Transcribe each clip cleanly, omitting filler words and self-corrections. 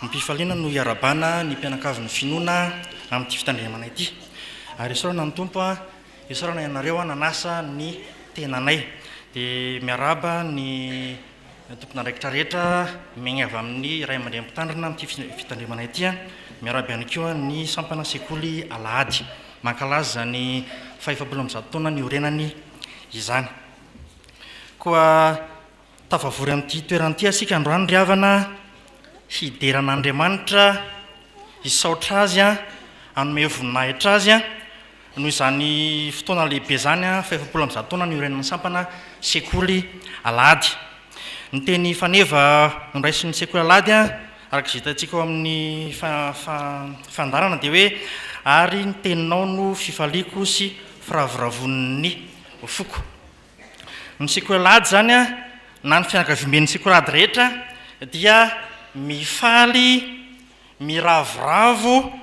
Am-pifaliana no iarahabana ny mpianakavin'ny finoana amin'ity fitandremana ity. Ary isaorana ny Tompo, isaorana ianareo nanasa ny tenanay. Dia miarahaba ny tompon'andraikitra rehetra miainga avy amin'ny ray aman-dreny mpitandrina amin'ity fitandremana ity. Miarahaba ihany koa ny sampana sekoly alahady mankalaza izany fahefapolo ambizato taona niorenany izany. Koa tafavory amin'ity toerana ity isika androany ry havana, hidera an'Andriamanitra, hisaotra Azy, hanome voninahitra Azy noho izany fotoana lehibe izany, faha-140 taona niorenan'ny sampana sekoly alahady. Ny teny faneva noraisin'ny sekoly alahady araka izay hitantsika ao amin'ny fandaharana dia hoe ary ny teninao no fifaliako sy firavoravoan'ny foko. Ny sekoly alahady izany na ny fianakaviamben'ny sekoly alahady rehetra dia mifaly, miravoravo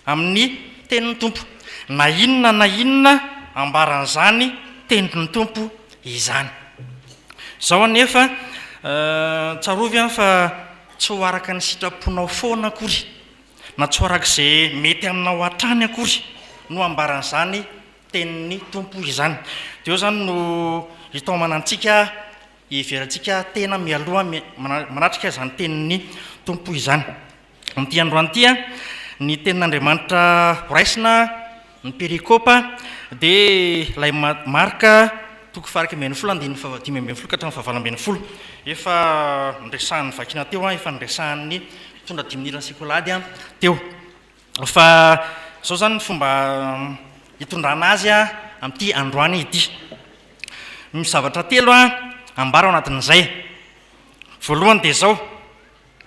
amin'ny tenin'ny Tompo. Na inona na inona ambaran'izany tenin'ny Tompo izany. Izao anefa, tsarovy fa tsy ho araka ny sitraponao foana akory, na tsy ho araka izay mety aminao hatrany akory no ambaran'izany tenin'ny Tompo izany. Dia eo izany no hitaomana antsika hiheverantsika tena mialoha manatrika izany tenin'ny Tompo izany. Amin'ity androany ity, ny tenin'Andriamanitra horaisina, ny perikopa, dia ilay Marka toko faha-11 andininy faha-15 ka hatramin'ny faha-18. Efa noresahan'ny vakina teo, efa noresahan'ny mpitondra diminiran'ny sekoly alahady teo. Fa izao izany ny fomba hitondrana azy amin'ity androany ity. Misy zavatra telo ambara ao anatin'izay. Voalohany dia izao,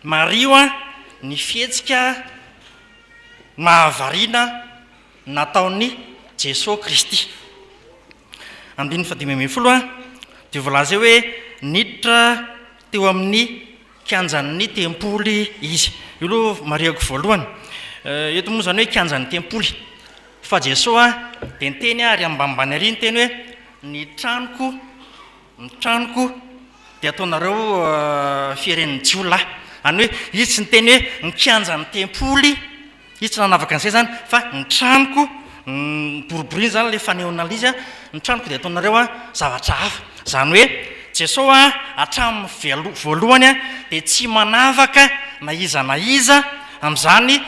mariho ny fihetsika mahavariana nataon'i Jesoa Kristy. Andininy fahadimy ambin'ny folo dia voalaza eo hoe niditra teo amin'ny kianjan'ny tempoly izy. Io aloha marihako voalohany. Eto moa izany hoe kianjan'ny tempoly. Fa Jesoa dia niteny ary ambanimbany ary niteny hoe ny tranoko, ny tranoko dia ataonareo fieren'ny jiolahy. Izany hoe izy tsy niteny hoe ny kianjan'ny tempoly. Izy tsy nanavaka an'izay izany fa ny tranoko, boriborina izany ilay fanehoana an'ilay izy an, ny tranoko dia ataonareo an zavatra hafa. Izany hoe Jesoa an hatramin'ny velo- voalohany an dia tsy manavaka na iza na iza amin'izany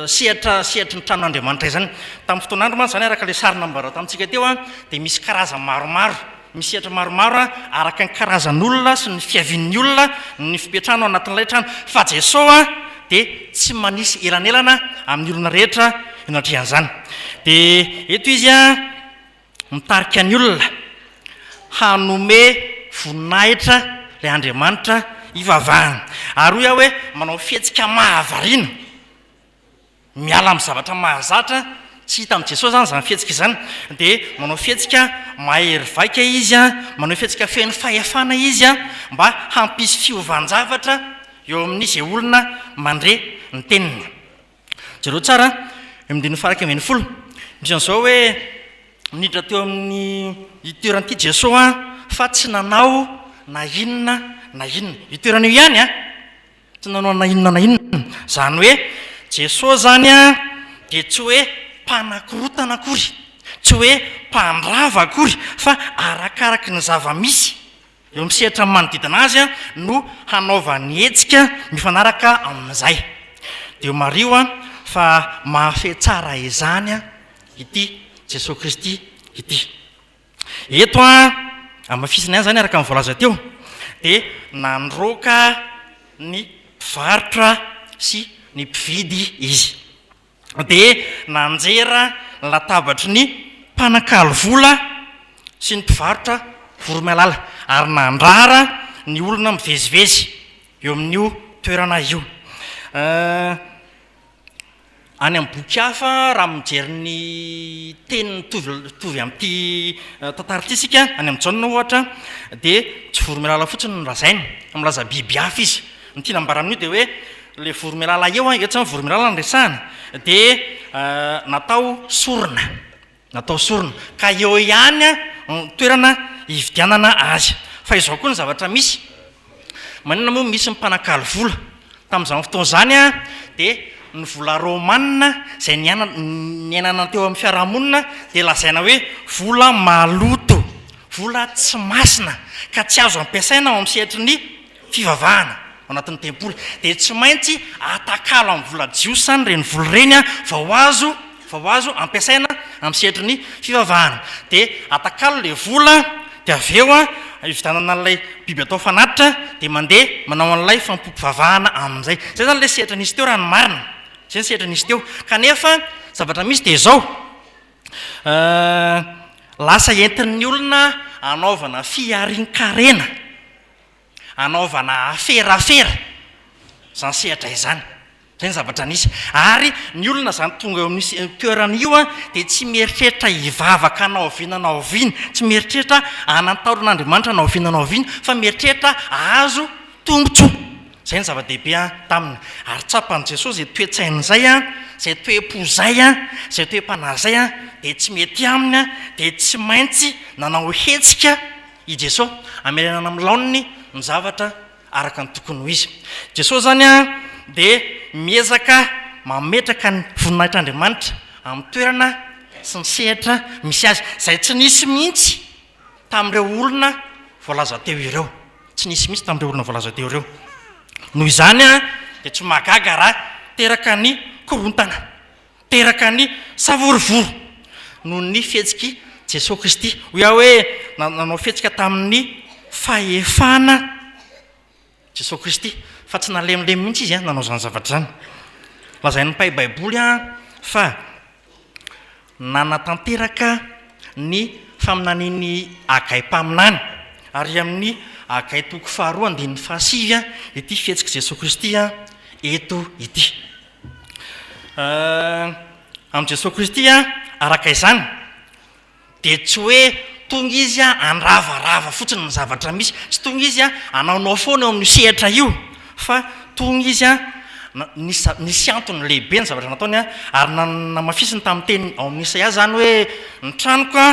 sehatra sehatry ny tranon'Andriamanitra izany. Tamin'ny fotoan'andro mantsy izany araka ilay sary nambara tamintsika teo an dia misy karazany maromaro. Misy sehatra maromaro araka ny karazan'olona sy ny fiavian'ny olona ny fipetrahana ao anatin'ilay trano. Fa Jesoa dia tsy manisy elanelana amin'ny olona rehetra eo anatrehan'izany. Dia eto Izy mitarika ny olona hanome voninahitra ilay Andriamanitra ivavahana. Ary hoy aho hoe manao fihetsika mahavariana. Miala amin'ny zavatra mahazatra, tsy hita amin'i Jesosy izany izany fihetsika izany, dia manao fihetsika mahery vaika Izy, manao fihetsika feno fahefana Izy mba hampisy fiovan-javatra eo amin'izay olona mandre ny teniny. Jereo tsara eo amin'ny andininy faha-11, misy an'izao hoe, niditra teo amin'ny ity toerana ity Jesosy fa tsy nanao na inona na inona. Io toerana io ihany an! Tsy nanao na inona na inona. Izany hoe Jesoa izany dia tsy hoe mpanakorotana akory, tsy hoe mpandrava akory fa arakaraky ny zava-misy eo amin'ny sehatra manodidina azy no hanaovany hetsika mifanaraka amin'izay. Dia mariho fa mahafehy tsara izany ity Jesoa Kristy ity. Eto an, hamafisina ihany izany araka ny voalaza teo, dia nandroaka ny mpivarotra sy ny mpividy izy. Dia nanjera ny latabatry ny mpanakalo vola sy ny mpivarotra voromailala ary nandrara ny olona mivezivezy eo amin'io toerana io. Any amin'ny boky hafa, raha mijery ny teny mitovy mitovy amin'ity tantara ity isika, any amin'i Jaona ohatra, dia tsy voromailala fotsiny no lazainy, fa milaza biby hafa izy. Ny tiana ambara amin'io dia hoe ilay voromailala eo, eto izany voromailala no resahana, dia natao sorona, natao sorona, ka eo ihany ny toerana hividianana azy. Fa izao koa ny zavatra misy, maninona moa misy ny mpanakalo vola? Tamin'izany fotoana izany dia ny vola romana izay niainana teo amin'ny fiarahamonina dia lazaina hoe vola maloto, vola tsy masina ka tsy azo ampiasaina ao amin'ny sehatry ny fivavahana ao anatin'ny tempoly. Dia tsy maintsy atakalo amin'ny vola jiosy izany ireny vola ireny vao azo vao azo ampiasaina amin'ny sehatry ny fivavahana. Dia atakalo ilay vola dia avy eo ividianana an'ilay biby atao fanatitra dia mandeha manao an'ilay fanompoam-pivavahana amin'izay. Izay izany ilay sehatra nisy teo raha ny marina. Izay ny sehatra nisy teo. Kanefa zavatra misy dia izao, lasa entin'ny olona anaovana fiharian-karena. Anaovana aferafera izany sehatra izany. Izay ny zavatra nisy. Ary ny olona izany tonga eo amin'io toerana io dia tsy mieritreritra hivavaka na oviana na oviana, tsy mieritreritra hanan-tahotra an'Andriamanitra na oviana na oviana, fa mieritreritra hahazo tombontsoa. Izay ny zava-dehibe taminy. Ary tsapan'i Jesosy izay toe-tsaina izay, izay toe-po izay, izay toe-panahy izay dia tsy mety aminy, dia tsy maintsy nanao hetsika I Jesoa, hamerenana amin'ny laoniny ny zavatra araka ny tokony ho izy. Jesoa izany dia miezaka mametraka ny voninahitr'Andriamanitra amin'ny toerana sy ny sehatra misy azy, izay tsy nisy mihitsy tamin'ireo olona voalaza teo ireo. Tsy nisy mihitsy tamin'ireo olona voalaza teo ireo. Noho izany dia tsy mahagaga raha teraka ny korontana. Teraka ny savorovoro noho ny fihetsik'i Jesoa Kristy. Hoy aho hoe nanao fihetsika tamin'ny fahefana Jesoa Kristy, fa tsy nalemilemy mihitsy Izy nanao izany zavatra izany. Lazain'ny mpahay Baiboly fa nanatanteraka ny faminanian'i Hagay mpaminany, ary amin'ny Hagay toko faharoa andininy fahasivy ity fihetsik'i Jesoa Kristy eto ity. Amin'i Jesoa Kristy, araka izany, dia tsy hoe tonga Izy handravarava fotsiny ny zavatra misy, tsy tonga Izy hanaonao foana eo amin'io sehatra io, fa tonga Izy, nisy nisy antony lehibe ny zavatra nataony, ary namafisiny tamin'ny teny ao amin'ny Isaia izany hoe, ny tranoko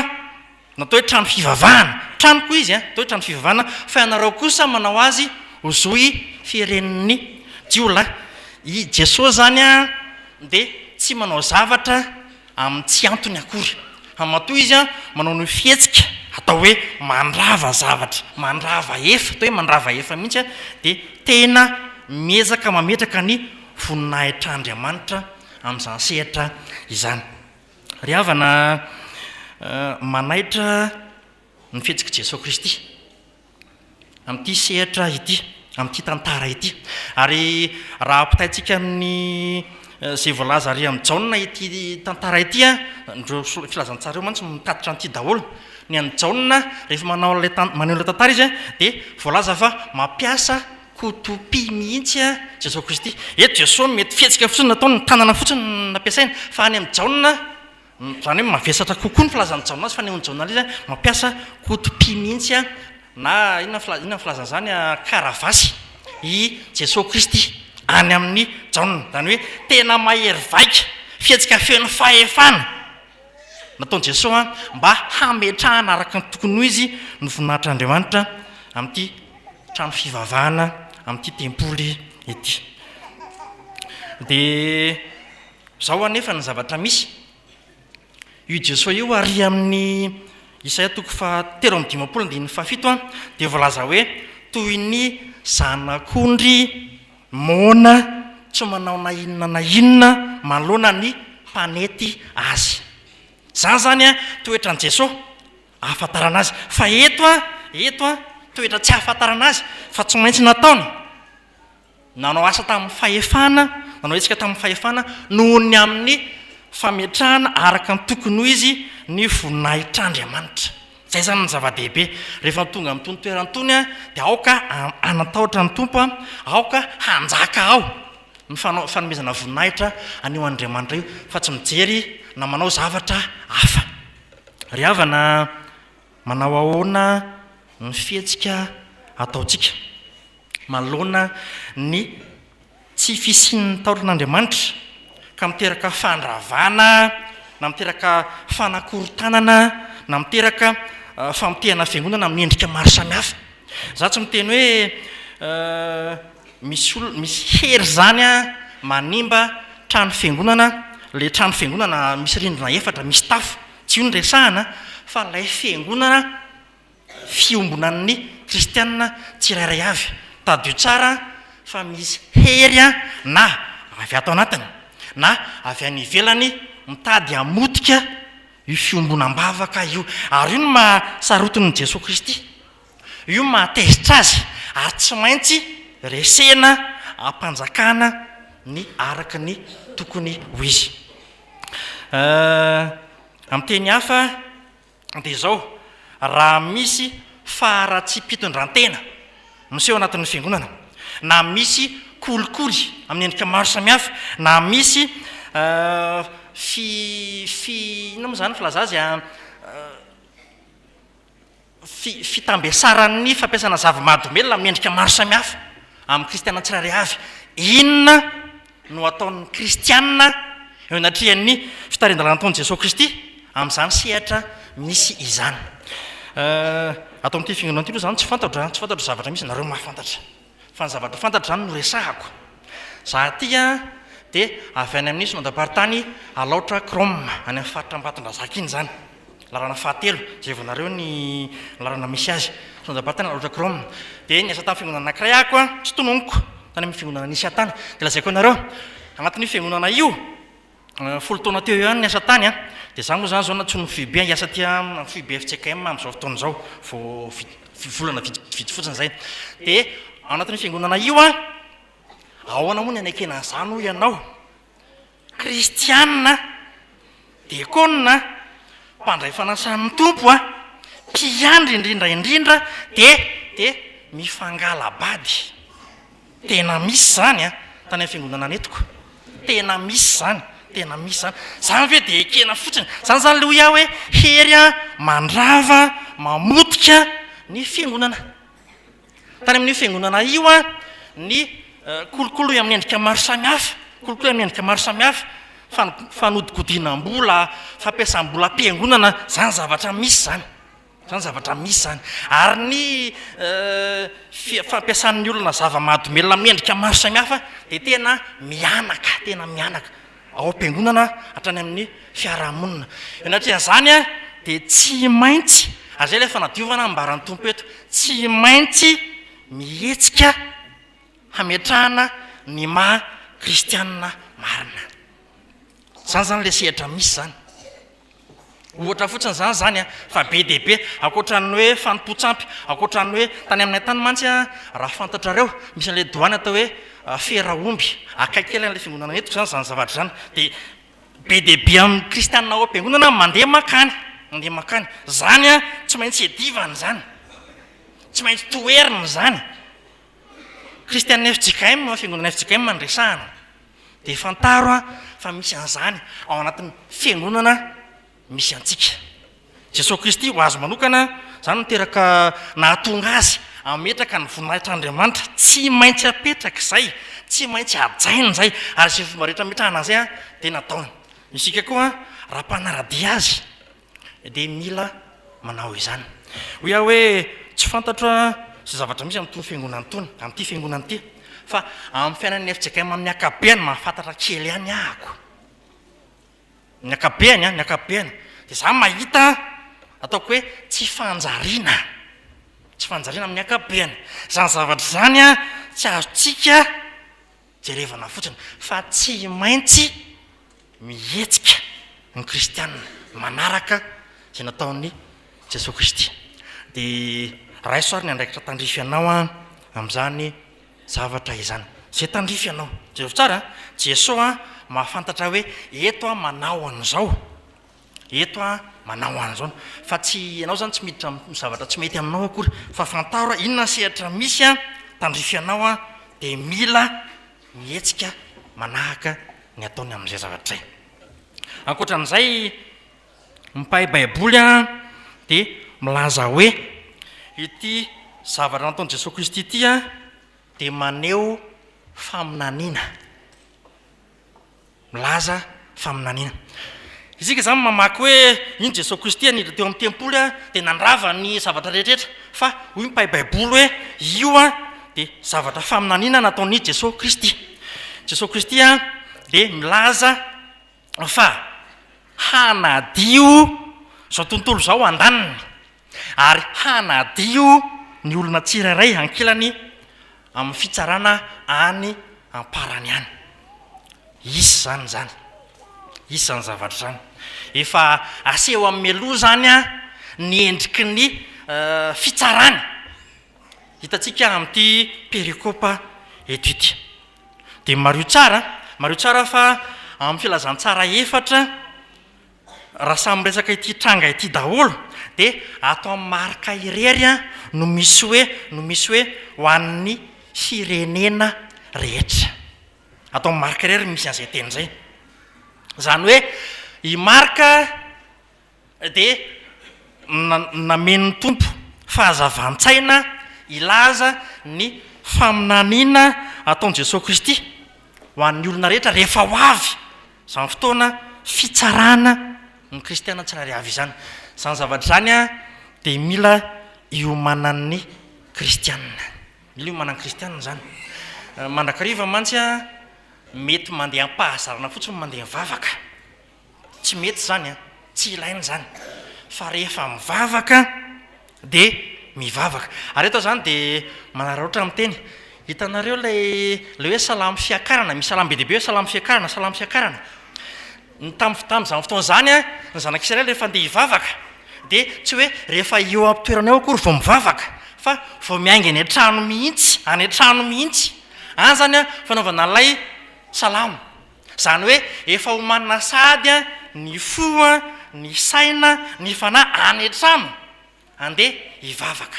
Natao hoe trano fivavahana. Tranoko hoy izy, atao hoe trano fivavahana, fa ianareo kosa manao azy ho zohy firen'ny jiolahy. I Jesoa izany dia tsy manao zavatra amin'ny tsy antony akory. Fa matoa izy manao ny fihetsika atao hoe mandrava zavatra, mandrava efa, atao hoe mandrava efa mihitsy dia tena miezaka mametraka ny voninahitr'Andriamanitra amin'izany sehatra izany. Ry havana, manaitra ny fihetsik'i Jesoa Kristy amin'ity sehatra ity, amin'ity tantara ity. Ary raha ampitaintsika amin'ny izay voalaza ary amin'i Jaona ity tantara ity, ireo filazantsara ireo mantsy mitatitra an'ity daholo. Ny an'i Jaona rehefa manao ilay maneho ilay tantara izy dia voalaza fa mampiasa Kotopy mihitsy a Jesoa Kristy. Eto Jesoa mety fihetsika fotsiny nataony, ny tanana fotsiny no nampiasainy, fa any amin'i Jaona, izany hoe mavesatra kokoa ny filazan'i Jaona azy, fanehoan'i Jaona ilay izy a, mampiasa kotopy mihitsy a, na inona ny inona ny filazana izany a, karavasy i Jesoa Kristy any amin'i Jaona. Izany hoe tena mahery vaika, fihetsika feno fahefana nataon'i Jesoa mba hametrahana araka ny tokony ho izy ny voninahitr'Andriamanitra amin'ity trano fivavahana amin'ity tempoly ity. Dia izao anefa ny zavatra misy, io Jesoa io ary amin'ny Isaia toko faha 53 andininy fahafito dia voalaza hoe toy ny zanak'ondry moana tsy manao na inona na inona manoloana ny mpanety azy. Izany izany toetran'i Jesoa. Ahafantarana azy. Fa eto an, eto an, toetra tsy ahafantarana azy, fa tsy maintsy nataony. Nanao asa tamin'ny fahefana, nanao hetsika tamin'ny fahefana noho ny amin'ny fametrahana araka ny tokony ho izy ny voninahitr'Andriamanitra. Izay izany ny zava-dehibe. Rehefa tonga amin'itony toerana itony an, dia aoka hanan-tahotra ny Tompo an, aoka hanjaka ao ny fanao, fanomezana voninahitra an'io Andriamanitra io, fa tsy mijery na manao zavatra hafa. Ry havana, manao ahoana ny fihetsika ataontsika manoloana ny tsy fisian'ny taoron'Andriamanitra ka miteraka fandravana na miteraka fanakorontanana na miteraka famotehana fiangonana amin'ny endrika maro samihafa? Izaho tsy miteny hoe. Misy olona, misy hery izany manimba trano fiangonana, ilay trano fiangonana misy rindrina efatra, misy tafo, tsy io no resahana fa ilay fiangonana fiombonan'ny kristiana tsirairay avy. Tadidio tsara fa misy hery na avy ato anatiny na avy any ivelany mitady hamotika io fiombonam-bavaka io. Ary io no maha sarotin'i Jesoa Kristy. Io no mahatezitra azy ary tsy maintsy resena ampanjakana ny araka ny tokony ho izy. Amin'ny teny hafa dia izao, raha misy faharatsiam-pitondrantena miseho anatin'ny fiangonana, na misy kolikoly amin'ny endrika maro samihafa, na misy fi, fi, inona moa izany filaza azy, fi, fitambesaran'ny fampiasana zava-mahadomelina amin'ny endrika maro samihafa amin'ny kristiana tsirairay avy. Inona no ataon'ny kristiana eo anatrehan'ny fitarihan-dalana ataon'i Jesoa Kristy amin'izany sehatra misy izany? Ato amin'ity fiangonana ity aloha izany tsy fantatro an, tsy fantatro zavatra misy, nareo mahafantatra. Fa ny zavatra fantatro izany no resahako. Za aty an dia avy any amin'ny synodam-paritany Alaotra Chrome, any amin'ny faritra Ambatondrazaka iny izany. Lalana fahatelo, jerevanareo ny lalana misy azy. Synodam-paritany Alaotra Chrome. Dia niasa tamin'ny fiangonana anankiray ako an, tsy tononiko, tany amin'ny fiangonana nisy ahy tany. Dia lazaiko anareo, anatin'io fiangonana io, Folo taona teo ihany niasa tany an, dia za moa zany zao nantsoin'ny foibe hiasa aty amin'ny foibe fjkm amin'izao fotoana izao, vao volana vitsivitsy fotsiny izay. Dia ao anatin'io fiangonana io an, ahoana moa ny hanekena an'izany hoy ianao? Kristiana, diakona, mpandray fanasan'ny Tompo an, mpiandry indrindra indrindra dia dia mifangala-bady. Tena misy izany an, tany amin'ny fiangonana nentiko. Tena misy izany, tena misy izany. Izany ve dia ekena fotsiny? Izany izany ilay hoy aho hoe hery an, mandrava, mamotika ny fiangonana. Tany amin'io fiangonana io an, ny kolikoly amin'ny endrika maro samihafa, kolikoly amin'ny endrika maro samihafa, fanodikodinam-bola, fampiasam-bolam-piangonana, izany zavatra misy izany. Izany zavatra misy izany. Ary ny fampiasan'ny olona zava-mahadomelina amin'ny endrika maro samihafa dia tena mihanaka, tena mihanaka ao am-piangonana hatrany amin'ny fiarahamonina. Eo anatrehan'izany dia tsy maintsy, ary izay ilay fanadiovana ambaran'ny Tompo eto, tsy maintsy mihetsika hametrahana ny maha kristianina marina. Izany izany ilay sehatra misy izany. Ohatra fotsiny izany izany an, fa be dia be, ankoatra ny hoe fanompoan-tsampy, ankoatra ny hoe, tany aminay tany mantsy an, raha fantatrareo, misy an'ilay doany atao hoe feraomby, akaiky kely an'ilay fiangonana entiko izany izany zavatra izany, dia be dia be amin'ny kristianina ao am-piangonana mandeha mankany, mandeha mankany, izany an, tsy maintsy iadivana izany, tsy maintsy toherina izany, kristianina fjkm, fiangonana fjkm no resahana. Dia fantaro an fa misy an'izany ao anatin'ny fiangonana misy antsika. Jesoa Kristy ho azy manokana, izany no teraka nahatonga azy hametraka ny voninahitr'Andriamanitra. Tsy maintsy apetraka izay, tsy maintsy hajaina izay, ary izay fomba rehetra ametrahana an'izay an dia nataony. Isika koa raha mpanara-dia azy dia mila manao izany. Hoy aho hoe, tsy fantatro izay zavatra misy amin'itony fiangonana itony, amin'ity fiangonana ity, fa amin'ny fiainan'ny fjkm amin'ny ankapobeny mahafantatra kely ihany ahako. Ny ankapobeny an, ny ankapobeny. Dia izaho mahita ataoko hoe tsy fanjariana, tsy fanjariana amin'ny ankapobeny. Izany zavatra izany an, tsy azontsika jerevana fotsiny fa tsy maintsy mihetsika ny kristiana manaraka izay nataon'i Jesoa Kristy. Dia raiso ary ny andraikitra tandrify anao an amin'izany zavatra izany. Izay tandrify anao. Jereo tsara an, Jesoa mahafantatra hoe eto aho manao an'izao, eto aho manao an'izao. Fa tsy ianao izany tsy miditra amin'ny zavatra tsy mety aminao akory fa fantaro inona ny sehatra misy an, tandrify anao an, dia mila mihetsika manahaka ny ataony amin'izay zavatra izay. Ankoatra an'izay, ny mpahay Baiboly dia milaza hoe ity zavatra nataon'i Jesoa Kristy ity dia maneho faminaniana. Milaza faminaniana. Isika izany mamaky hoe iny Jesoa Kristy niditra teo amin'ny tempoly dia nandrava ny zavatra rehetra rehetra. Fa hoy ny mpahay Baiboly hoe io. dia zavatra faminaniana nataon'i Jesoa Kristy. Jesoa Kristy dia milaza fa hanadio izao tontolo izao andaniny ary hanadio ny olona tsirairay ankilany amin'ny fitsarana any am-parany any. Hisy izany izany. Hisy izany zavatra izany. Efa aseho amin'ny mialoha izany ny endriky ny fitsarana hitantsika amin'ity perikopa eto ity. Dia mariho tsara, mariho tsara fa amin'ny filazantsara efatra, raha samy miresaka ity tranga ity daholo, dia ato amin'ny Marka irery no misy hoe, no misy hoe ho an'ny firenena rehetra. Ato amin'ny Marka irery no misy an'izay teny izay. Izany hoe i Marka dia nameno ny Tompo fahazavan-tsaina hilaza ny faminaniana ataon'i Jesoa Kristy ho an'ny olona rehetra rehefa ho avy izany fotoana fitsarana ny kristiana tsirairay avy izany. Izany zavatra izany dia mila iomanan'ny kristiana. Mila iomanan'ny kristiana izany. Mandrakariva mantsy mety mandeha am-pahazarana fotsiny mandeha mivavaka. Tsy mety izany an, tsy ilaina izany. Fa rehefa mivavaka dia mivavaka. Ary eto izany dia manararaotra miteny. Hitanareo ilay ilay hoe salamo fiakarana, misy salamo be dia be hoe salamo fiakarana, salamo fiakarana. Ny tam- tamin'izany fotoana izany an, ny zanak'Israely rehefa handeha hivavaka dia tsy hoe rehefa eo am-pitoerana eo akory vao mivavaka fa vao miainga any an-trano mihitsy, any an-trano mihitsy. Any izany an, fanaovana ilay salamo. Izany hoe efa omanina sahady ny fo, ny saina, ny fanahy any an-trano handeha hivavaka.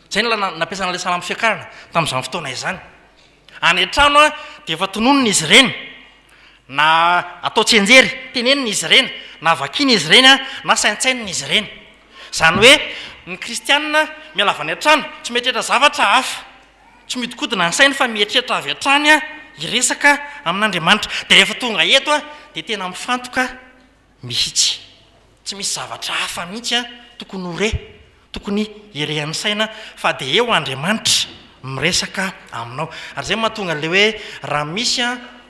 Izay no nampiasana ilay salamo fiakarana tamin'izany fotoana izany. Any an-trano dia efa tononina izy ireny, na atao tsianjery, tenenina izy ireny, na vakiana izy ireny, na saintsainina izy ireny. Izany hoe ny kristiana miala avy any an-trano tsy mieritreritra zavatra hafa. Tsy mihodinkodina ny sainy fa mieritreritra avy hatrany hiresaka amin'Andriamanitra. Dia rehefa tonga eto dia tena mifantoka mihitsy. Tsy misy zavatra hafa mihitsy tokony ho re, tokony hirehan'ny saina fa dia eo Andriamanitra miresaka aminao. Ary izay no mahatonga an'ilay hoe raha misy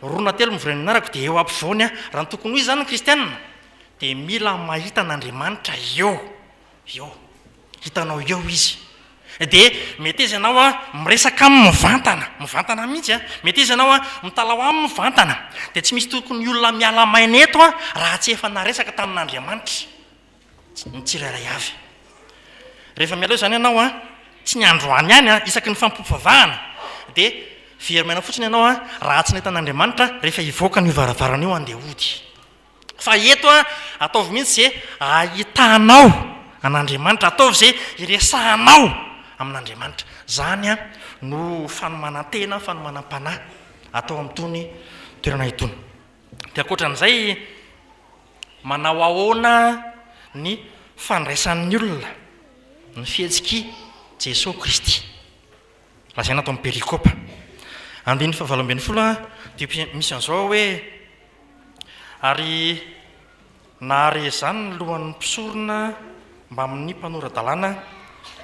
roa na telo mivory amin'ny anarako dia eo ampovoany aho. Raha ny tokony ho izy izany ny kristiana dia mila mahita an'Andriamanitra eo, eo. Hitanao eo izy. Dia meteza ianao an, miresaka aminy mivantana, mivantana mihitsy an, meteza ianao an, mitalaho aminy mivantana. Dia tsy misy tokony olona miala maina eto an, raha tsy efa naresaka tamin'Andriamanitra ny tsirairay avy. Rehefa miala eo izany ianao an, tsy ny androany ihany an, isaky ny fampivavahana, dia very maina fotsiny ianao an, raha tsy nahita an'Andriamanitra rehefa hivoaka an'io varavarana io handeha hody. Fa eto an, ataovy mihitsy ze ahitanao an'Andriamanitra, ataovy ze iresahanao amin'Andriamanitra. Zany an no fanomanan-tena, fanomanam-panahy atao amin'itony toerana itony. Dia ankoatran'izay, manao ahoana ny fandraisan'ny olona ny fihetsik'i Jesoa Kristy? Lazaina ato amin'ny perikopa. Andininy fahavalo ambin'ny folo dia misy an'izao hoe. Ary nahare izany ny lohan'ny mpisorona mbamin'ny mpanora-dalàna,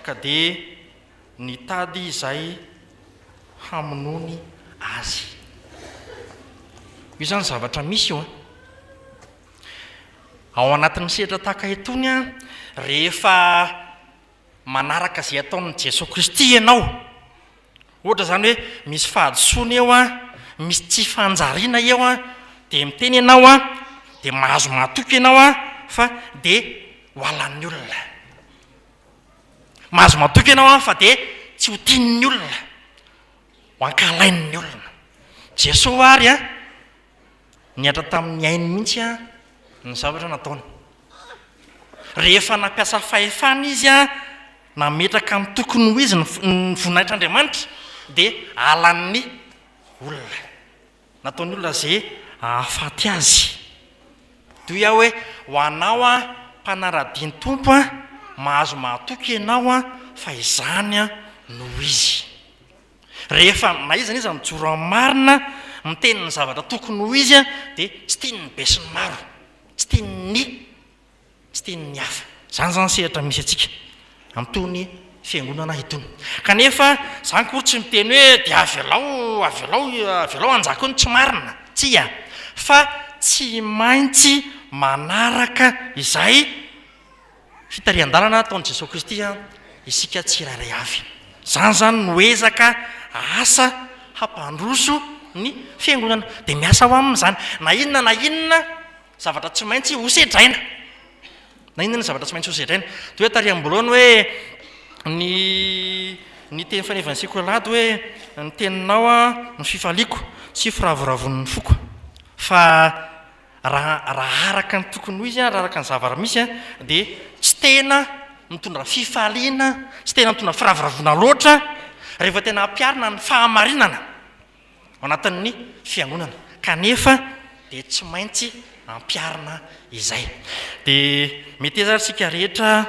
ka dia nitady izay hamonoany azy. Io izany zavatra misy io an! Ao anatin'ny sehatra tahaka itony an, rehefa manaraka izay ataon'i Jesoa Kristy ianao, Ohatra izany hoe misy fahadisoana eo an, misy tsy fanjariana eo an, dia miteny ianao an, dia mahazo mahatoky ianao an, fa dia ho halan'ny olona. Mahazo mahatoky ianao an, fa dia tsy ho tian'ny olona, ho ankahalain'ny olona. Jesoa ary an, nihatra tamin'ny ainy mihitsy an, ny zavatra nataony. Rehefa nampiasa fahefana izy an, nametraka amin'ny tokony ho izy ny voninahitr'Andriamanitra, dia halan'ny olona. Nataon'ny olona izay hahafaty azy. Toy aho hoe, ho anao an, mpanara-dia ny Tompo an, mahazo mahatoky ianao an, fa izany an no izy. Rehefa na iza na iza mijoro amin'ny marina, miteny ny zavatra tokony ho izy dia tsy tian'ny besinimaro, tsy tian'ny tsy tian'ny hafa. Izany izany sehatra misy antsika amin'itony fiangonana itony. Kanefa izany akory tsy miteny hoe dia avelao, avelao, avelao hanjaka eo ny tsy marina. Tsia. Fa tsy maintsy manaraka izay fitarihan-dalana ataon'i Jesoa Kristy isika tsirairay avy. Izany izany no ezaka asa hampandroso ny fiangonana. Dia miasa ho amin'izany. Na inona na inona zavatra tsy maintsy hosedraina. Na inona zavatra tsy maintsy hosedraina. Toy hoe tary am-boalohany hoe ny ny teny fanevan'ny sekoly alahady hoe ny teninao no fifaliako sy firavoravoan'ny foko. Fa raha raha araka ny tokony ho izy, raha araka ny zava-misy dia tsy tena mitondra fifaliana, tsy tena mitondra firavoravoana loatra rehefa tena ampiharina ny fahamarinana. ao anatin'ny fiangonana kanefa dia tsy maintsy ampiharina izay. Dia meteza ary isika rehetra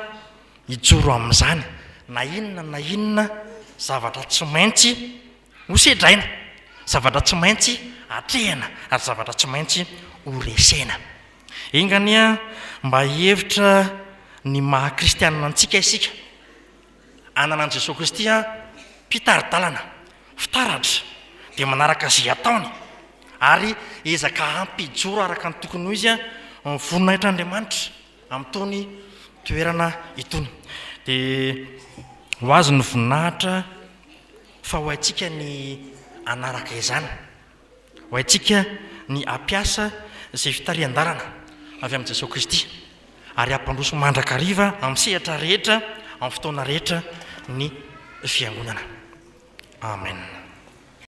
hijoro amin'izany na inona na inona zavatra tsy maintsy hosedraina, zavatra tsy maintsy atrehina ary zavatra tsy maintsy horesena. Enga anie mba hihevitra ny maha kristianina antsika isika. Hanana an'i Jesoa Kristy mpitari-dalana, fitaratra, dia manaraka izay ataony ary ezaka hampijoro araka ny tokony ho izy ny voninahitr'Andriamanitra amin'itony toerana itony. Dia ho azy ny voninahitra fa ho haintsika ny hanaraka izany. Ho haintsika ny hampiasa izay fitarihan-dalana avy amin'i Jesoa Kristy ary hampandroso mandrakariva amin'ny sehatra rehetra, amin'ny fotoana rehetra ny Fiangonana. Amen.